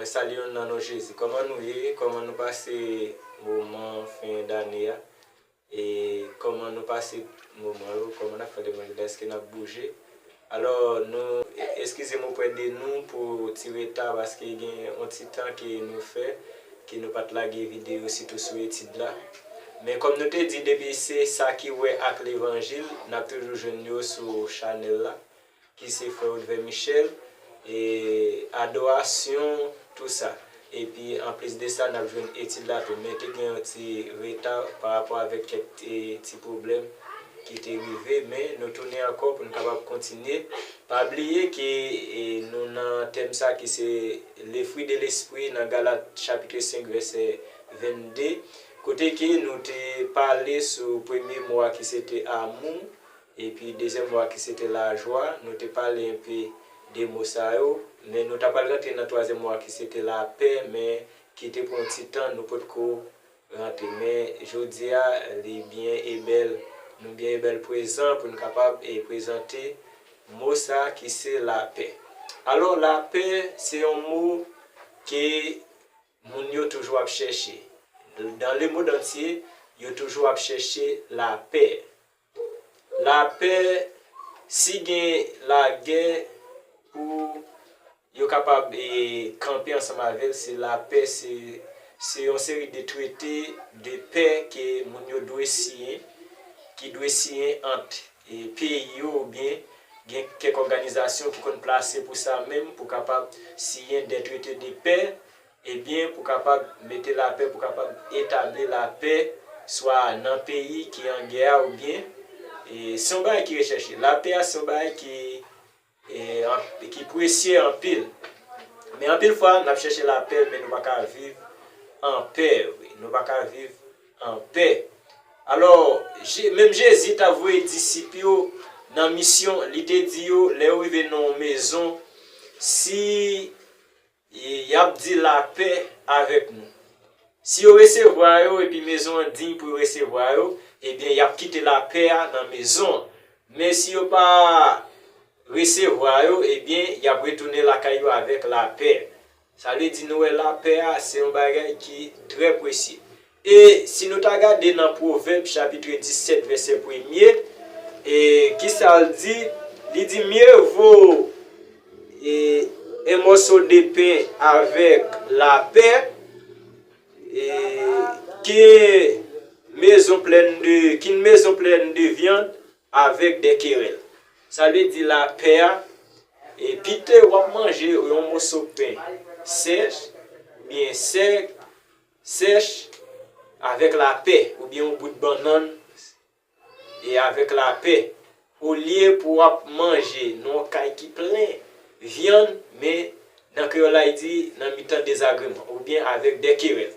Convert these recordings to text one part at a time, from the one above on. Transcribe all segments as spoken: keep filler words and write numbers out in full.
Mwen salye w nan non Jezi. Kòman nou ye? Kòman nou pase moman fen dane a? E kòman nou pase moman yo? Kòman n ap fè demann Jodi a? Èske n ap bouje? Alò, nou, eskize m oprè de nou pou ti reta, paske gen yon ti tan ke nou fè, ke nou pa t lage videyo, sitou sou etid la. Men kòm nou te di, depi se sa ki wè ak levanjil, n ap toujou jwenn yo sou chanèl la, ki se frè Odvè Michel, e adorasyon, tou sa. Epi, anplis de sa, n ap jwenn etid la tou. Men te gen yon ti reta pa rapò avèk kèk ti, ti pwoblèm ki te rive, men nou tounen ankò pou n kapab kontinye. Pa bliye ke, e, nou nan tèm sa ki se le fruit de l'esprit nan Galat chapit senk vèsè vennde, kote ke nou te pale sou premye mo a ki se te amour, epi dezyèm mo a ki se te lajwa, nou te pale enpe de mo sa yo, men nou ta pral rantre nan twazyèm mo a ki se te lapè, men ki te pran yon ti tan, nou potko rantre. Men jodi a, li byen e bèl, nou byen e bèl prezan pou n kapab e prezante mo sa ki se lapè. Alò, lapè, se yon mo ke moun yo toujou ap chèche. Dan le monde entier, yo toujou ap chèche lapè. Lapè, si gen lagè pou yo kapab, e, kanpe ansanm avè l, se lapè, se, se yon seri de trete de pè ke moun yo dwe siyen, ki dwe siyen ant, e, peyi yo oubyen gen kèk òganizasyon ki konn plase pou sa menm, pou kapab siyen de trete de pè, ebyen, pou kapab mete lapè, pou kapab etabli lapè, swa nan peyi ki an gè a oubyen, e, se yon bagay ki rechèche. Lapè a se yon bagay ki, e, an, ki presye anpil. Men anpil fwa, n ap chèche lapè, men nou pa ka viv an pè, wi. Nou pa ka viv an pè. Alò, Je-, menm Jezi t ap voye disip yo nan misyon, li te di yo, lè yo rive nan yon mezon, si y, y ap di lapè avèk nou. Si yo resevwa yo, epi mezon an diy pou yo resevwa yo, ebyen, y ap kite lapè a nan mezon an. Men si yo pa resevwa yo, ebyen, y ap retounen lakay yo avèk lapè. Sa vle di, nou wè lapè a, se yon bagay ki trè presye. E si nou ta gade nan Pwovèb, chapit disèt, vèsè premye, e kisa l di? Li di, mieux vaut, e, un morceau de pain avec la paix, e, que maison pleine de, qu'une maison pleine de viande avec des querelles. Sa vle di lapè a, e pito w ap manje yon moso pen sèch, oubyen sèk, sèch, avèk lapè, oubyen yon bout bannann, e avèk lapè, olye pou w ap manje nan yon kay ki plen vyann, men nan kreyòl la, li di, nan mitan dezagreman, oubyen avèk de kerèl.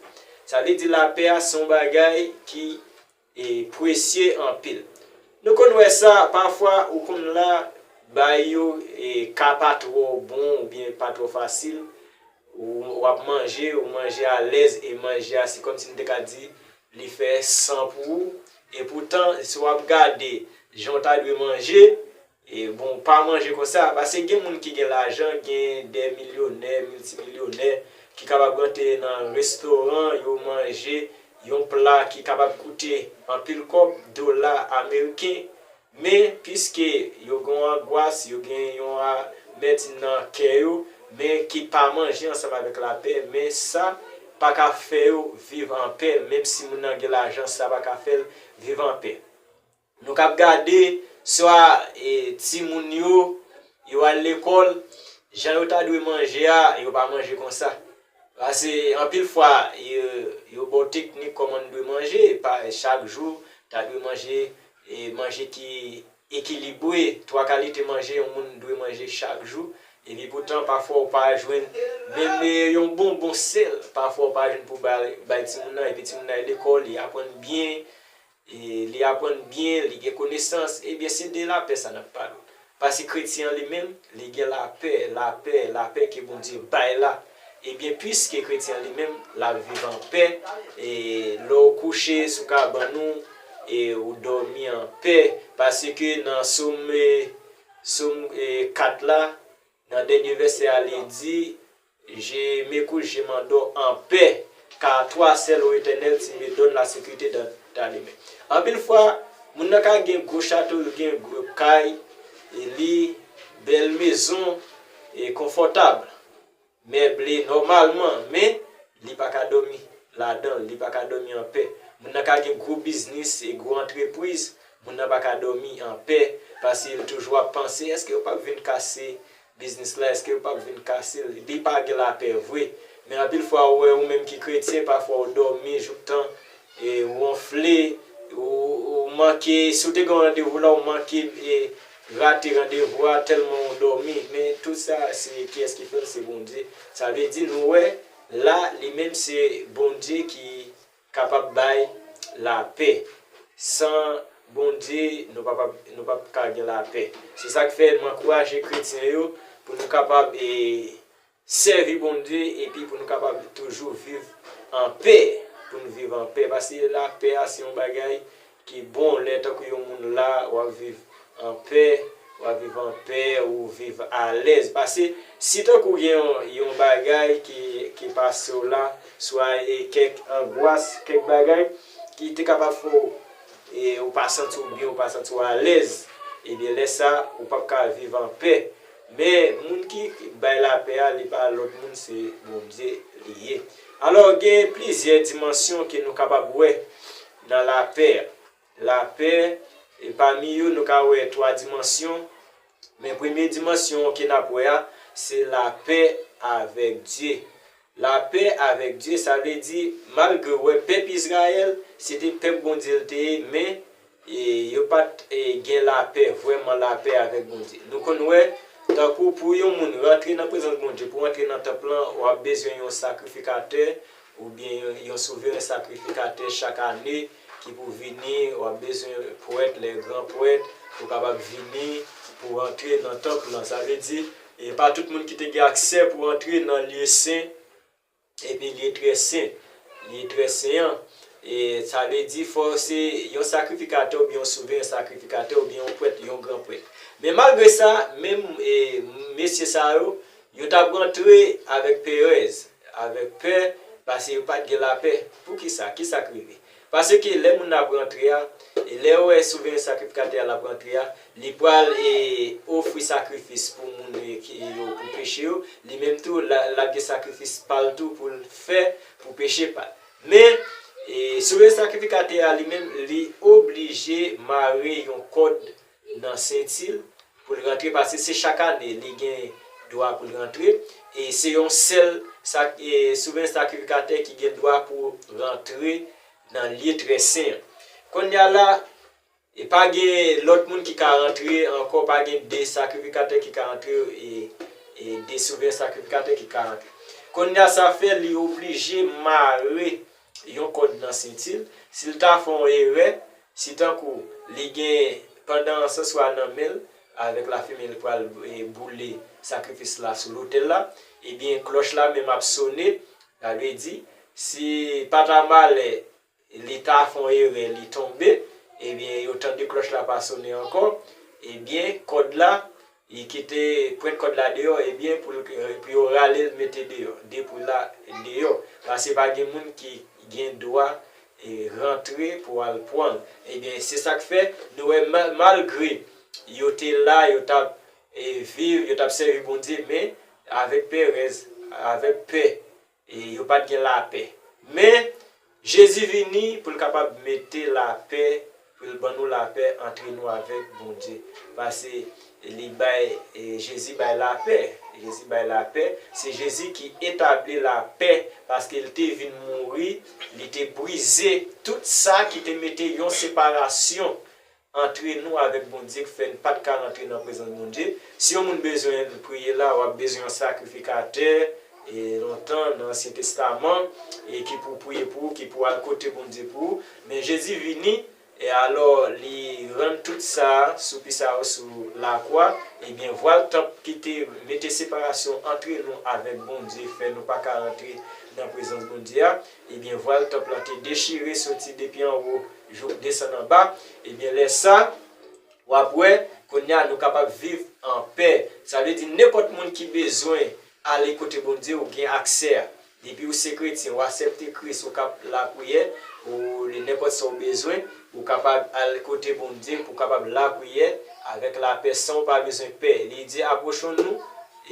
Sa vle di lapè a se yon bagay ki e, presye anpil. Nou konn wè sa, pafwa ou konn la, bagay yo, e, ka pa twò bon oubyen pa twò fasil, ou, w ap manje, ou manje alèz, e manje a, se kòmsi m te ka di, li fè san pou ou. E poutan, si w ap gade jan w ta dwe manje, e, bon, pa manje konsa, paske gen moun ki gen lajan, gen de milyonè, miltimilyonè, ki kapab rantre nan restoran, yo manje yon pla ki kapab koute anpil kòb, dola ameriken, men piske yo gen yon angwas, yo gen yon amètim nan kè yo, men ki pa manje ansanm avèk lapè, men sa pa ka fè yo viv anpè, menm si moun nan gen lajan, sa pa ka fè l viv anpè. Nou k ap gade swa, e, timoun yo, yo al lekòl, jan yo ta dwe manje a, yo pa manje konsa. Paske anpil fwa, yo, yo ba w teknik kòman n dwe manje, pa, chak jou, ta dwe manje, e, manje ki ekilibre, twa kalite manje yon moun dwe manje chak jou. Epi poutan, pafwa w pa jwenn menm, e, yon bonbon sèl, pafwa w pa jwenn pou bay, bay timoun nan, epi timoun nan al lekòl, li aprann byen, e li aprann byen, li gen konesans, ebyen, se de lapè sa n ap pale. Paske kretyen an li menm, li gen lapè, lapè, lapè ke Bondye bay la. Ebyen, piske kretyen an li menm, l ap viv anpè, e lè w kouche sou kabann ou, e ou dòmi anpè, paske nan Sòm, e, Sòm, e, kat la, nan dènye vèsè a, li di, Je m'écoule, je m'endors en paix, car à toi seul, ô Éternel, tu me donnes la sécurité dans ta demeure. Anpil fwa, moun nan ka gen gwo chato, li gen gwo kay, e li bèl mezon, e konfòtab, meble nòmalman, men li pa ka dòmi ladan l, li pa ka dòmi anpè. Moun nan ka gen gwo biznis e gwo antrepriz, moun nan pa ka dòmi anpè, paske l toujou ap panse, èske yo p ap vin kase biznis la, èske yo p ap vin kase l? Li pa gen lapè vre. Men anpil fwa, ou wè, ou menm ki kretyen, pafwa ou dòmi jouktan e ou wonfle, ou, ou manke, si w te gen yon randevou la, ou manke e rate randevou a tèlman ou dòmi. Men tout sa, se kiyès ki fè l? Se Bondye. Sa vle di, nou wè, la, li menm se Bondye ki kapab bay lapè. San Bondye, nou pa, nou p ap ka gen lapè. Se sa k fè m ankouraje kretyen yo pou nou kapab e sèvi Bondye epi pou nou kapab toujou viv an pè, pou nou viv an pè. Paske lapè a se yon bagay ki bon lè tankou yon moun la, w ap viv an pè, w ap viv an pè, ou viv alèz. Paske si tankou gen yon, yon bagay ki, ki pase w la, swa e kèk angwas, kèk bagay ki te kapab fè w e ou pa santi w byen, ou pa santi w alèz, ebyen lè sa, ou p ap ka viv an pè. Men, moun ki bay lapè a, li pa lòt moun, se Bondye li ye. Alò, gen plizyè dimansyon ke nou kapab wè nan lapè a. Lapè, e pami yo, nou ka wè twa dimansyon. Men premye dimansyon ke n ap wè a, se lapè avèk Dye. Lapè avèk Dye, sa vle di, malgre w wè pèp Izrayèl, se te pèp Bondye l te ye, men e, yo pa t e, gen lapè, vrèman lapè avèk Bondye. Nou konn wè, tankou pou yon moun rantre nan prezans Bondye, pou rantre nan tanp lan, w ap bezwen yon sakrifikatè, oubyen yon, yon souveren sakrifikatè chak ane ki pou vini, w ap bezwen prèt, lè gran prèt, pou kapab vini, pou rantre nan tanp lan. Sa vle di, e pa tout moun ki te gen aksè pou rantre nan lye sen, epi lye trè sen. Lye trè sen an, e sa vle di fò se yon sakrifikatè oubyen yon souveren sakrifikatè oubyen yon prèt, yon gran prèt. Men malgre sa, menm e, mesye sa yo, yo t ap rantre avèk perèz, avèk pè, paske yo pa t gen lapè. Poukisa? Kisa k rive? Paske lè moun nan ap rantre a, e lè w wè souveren sakrifikatè a l ap rantre a, li pral e, ofri sakrifis pou moun e, ki, yo, pou peche yo, li menm tou, l a, l ap gen sakrifis pa l tou pou l fè pou peche pa l. Men, e, souveren sakrifikatè a li menm, li oblije mare yon kòd nan senti l pou l rantre, paske se chak ane li gen dwa pou l rantre. E se yon sèl sak, e, souveren sakrifikatè ki gen dwa pou rantre nan lye trè sen an. Kounye a la, e pa gen lòt moun ki ka rantre ankò, pa gen de sakrifikatè ki ka rantre, e, e de souveren sakrifikatè ki ka rantre. Kounye a, sa fè li oblije mare yon kòd nan senti l. Si l ta fè yon erè, si tankou li gen pandan ansens la nan men l, avèk lafimen li pral e, boule sakrifis la sou lotèl la, ebyen, klòch la menm ap sone. Sa vle di, si pa ta malè, li ta fè yon erè, li tonbe, ebyen, yo tande klòch la pa sone ankò, ebyen, kòd la, li kite pwent kòd la deyò, ebyen, pou l, pou yo rale l mete deyò, depouy la deyò. Paske pa gen moun ki gen dwa e, rantre pou al pran l. Ebyen, se sa k fè, nou wè, ma-, malgre yo te la, yo t ap e, viv, yo t ap sèvi Bondye, men avèk perèz, avèk pè, e yo pa t gen lapè. Men, Jezi vini pou l kapab mete lapè, pou l ban nou lapè antre nou avèk Bondye. Paske li bay, e, Jezi bay lapè. Jezi bay lapè. Se Jezi ki etabli lapè, paske l te vin mouri, li te brize tout sa ki te mete yon separasyon antre nou avèk Bondye, k fè n pa t ka rantre nan prezans Bondye. Si yon moun bezwen priye la, w ap bezwen yon sakrifikatè, e lontan nan Ansyen Testaman, e ki pou priye pou ou, ki pou al kote Bondye pou ou. Men Jezi vini, e alò li rann tout sa, soupli sa yo sou lakwa. Ebyen, vwal tanp ki te mete separasyon antre nou avèk Bondye, fè nou pa ka rantre nan prezans Bondye a. Ebyen, vwal tanp lan te dechire soti depi anwo jouk desann anba. Ebyen, lè sa, w ap wè, kounye a, nou kapab viv an pè. Sa vle di, nenpòt moun ki bezwen ale kote Bondye, ou gen aksè a. Depi ou se kretyen, ou aksepte Kris, ou kap lapriyè, ou nenpòt sa ou bezwen, ou kapab al kote Bondye pou kapab lapriyè avèk lapè san ou pa bezwen pè. Li di, apwochons-nous,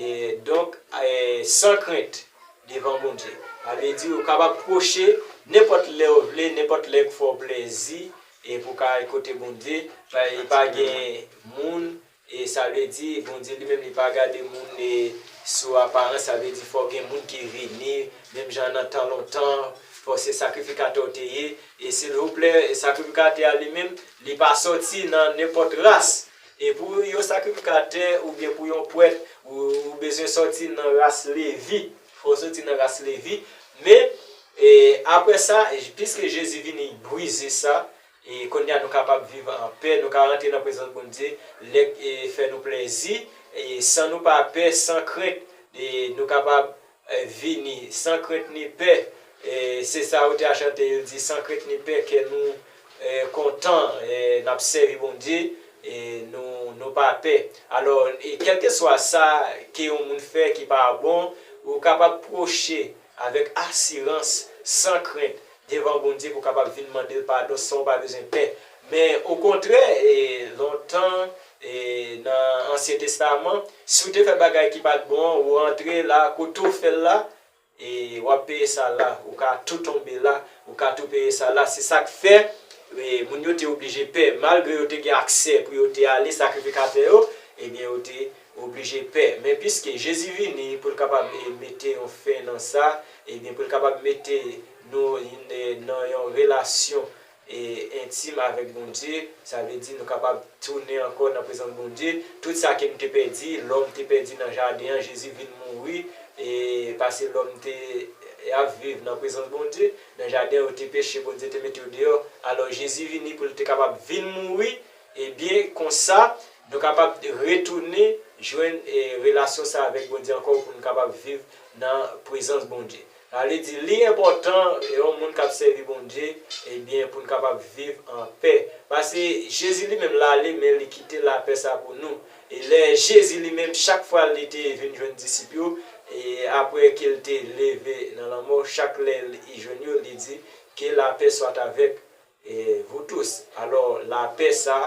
e donk, e, sans crainte devan Bondye. Sa vle di ou kapab pwoche nenpòt lè ou vle, nenpòt lè k fè w plèzi, e pou ka al kote Bondye. Pa, li pa gen moun, e sa vle di Bondye li menm li pa gade moun e sou aparans, sa vle di fò gen moun ki vini, menm jan nan tan lontan, fò se sakrifikatè w te ye, e silvouplè, e sakrifikatè a li menm, li pa sòti nan nenpòt ras. E pou yon sakrifikatè oubyen pou yon prèt, ou, ou bezwen sòti nan ras Levi. Fò w sòti nan ras Levi. Men, e, apre sa, piske Jezi vini brize sa, e kounye a nou kapab viv an pè, nou ka rantre nan prezans Bondye, lè, e, fè nou plèzi, e san nou pa pè, sans crainte, e nou kapab, e, vini sans crainte ni peur. E se sa yo te a chante, yo di, sans crainte ni peur, kè nou, e, kontan, e, n ap sèvi Bondye, e nou, nou pa pè. Alò, e kèlkeswa sa ke yon moun fè ki pa bon, ou kapab pwoche avèk asirans, sans crainte, devan Bondye pou w kapab vin mande l padon san w pa bezwen pè. Men, okontrè, e, lontan, e, nan Ansyen Testaman, si w te fè bagay ki pa t bon, ou rantre la, kote w fè l la, e w ap peye sa la, ou ka tou tonbe la, ou ka tou peye sa la. Se sa k fè, e, moun yo te oblije pè. Malgre yo te gen aksè pou yo te ale, sakrifikatè yo, ebyen, yo te oblije pè. Men piske Jezi vini pou l kapab, e, mete yon fen nan sa, ebyen, pou l kapab mete nou, e, nan yon relasyon, e, entim avèk Bondye, sa vle di nou kapab tounen ankò nan prezans Bondye. Tout sa ke nou te pèdi, lòm te pèdi nan jaden an, Jezi vin mouri, e, paske lòm te ap viv nan prezans Bondye. Nan jaden an, yo te peche, Bondye te mete yo deyò. Alò, Jezi vini pou l te kapab vin mouri, ebyen, konsa, nou kapab retounen jwenn, e, relasyon sa avèk Bondye ankò pou nou kapab viv nan prezans Bondye. Sa vle di, li enpòtan, e, yon moun k ap sèvi Bondye, ebyen, pou n kapab viv an pè. Paske Jezi li menm l ale, men li kite lapè sa pou nou. E lè Jezi li menm, chak fwa li te vin jwenn disip yo, e apre ke l te leve nan lanmò, chak lè li jwenn yo, li di, que la paix soit avec e, vous tous. Alò, lapè sa,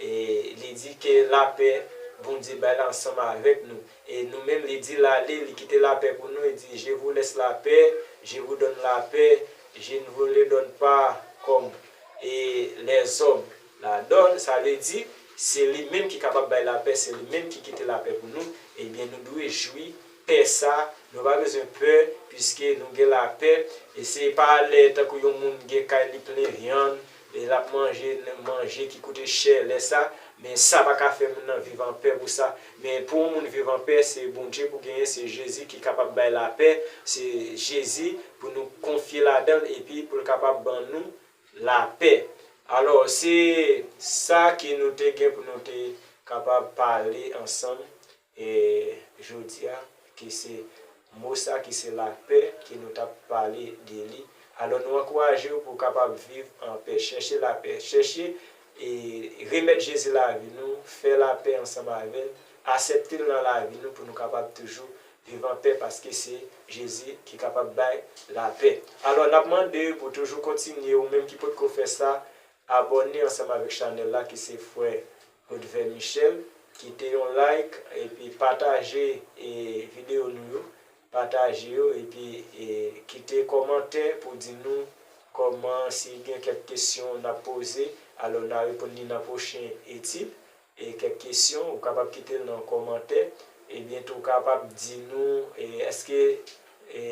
e, li di ke lapè Bondye bay la ansanm avèk nou. E nou menm, li di l ale, li kite lapè pou nou, li di, je vous laisse la paix, je vous donne la paix, je ne vous le donne pas comme, e, les hommes la donnent. Sa vle di, se li menm ki kapab bay lapè, se li menm ki kite lapè pou nou. Ebyen, nou dwe jwi pè sa, nou pa bezwen pè, piske nou gen lapè. E se pa lè tankou yon moun gen kay li plen vyann, e l ap manje manje ki koute chè lè sa, men sa pa ka fè moun nan viv an pè pou sa. Men pou yon moun viv an pè, se Bondye pou genyen, se Jezi ki kapab bay lapè, se Jezi pou nou konfye ladan l epi pou l kapab ban nou lapè. Alò, se sa ke nou te gen pou nou te kapab pale ansanm e, jodi a, ke se mo sa ki se lapè ke nou t ap pale de li. Alò, nou ankouraje w pou w kapab viv an pè. Chèche lapè. Chèche, e, remèt Jezi lavi nou, fè lapè ansanm avè l, aksepte l nan lavi nou pou nou kapab toujou viv an pè, paske se Jezi ki kapab bay lapè. Alò, n ap mande pou toujou kontinye, ou menm ki potko fè sa, abòne ansanm avèk chanèl la ki se frè Godvè Michel. Kite yon like epi pataje, e, videyo nou yo. Pataje yo epi, e, kite kòmantè pou di nou kòman, si gen kèk kesyon n ap poze, alò n a reponn li nan pwochen etid. E, kèk kesyon, ou kapab kite l nan kòmantè. Ebyen tou, ou kapab di nou, e, èske, e,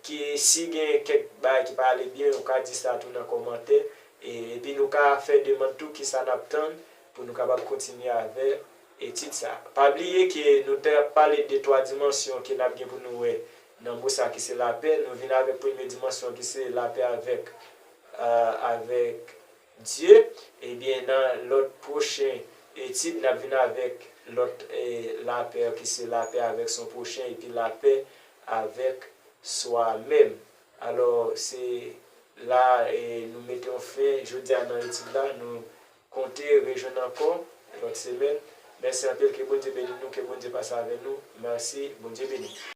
ki, si gen kèk bagay ki pa ale byen, ou ka di sa tou nan kòmantè. E, epi nou ka fè demann tou kisa n ap tann pou nou kapab kontinye avè etid sa. Pa bliye ke nou te ap pale de twa dimansyon ke n ap gen pou nou wè nan mo sa ki se lapè. Nou vin avèk premye dimansyon ki se lapè avèk, e, avèk Dye, ebyen, nan lòt pwochen etid, n ap vin avèk lòt, e, lapè ki se lapè avèk son pwochen epi lapè avèk swa menm. Alò, se la, e, nou mete yon fen jodi a nan etid la. Nou konte rejwenn ankò lòt semèn. Mèsi anpil, ke Bondye beni nou, ke Bondye pase avè nou. Mèsi, Bondye beni.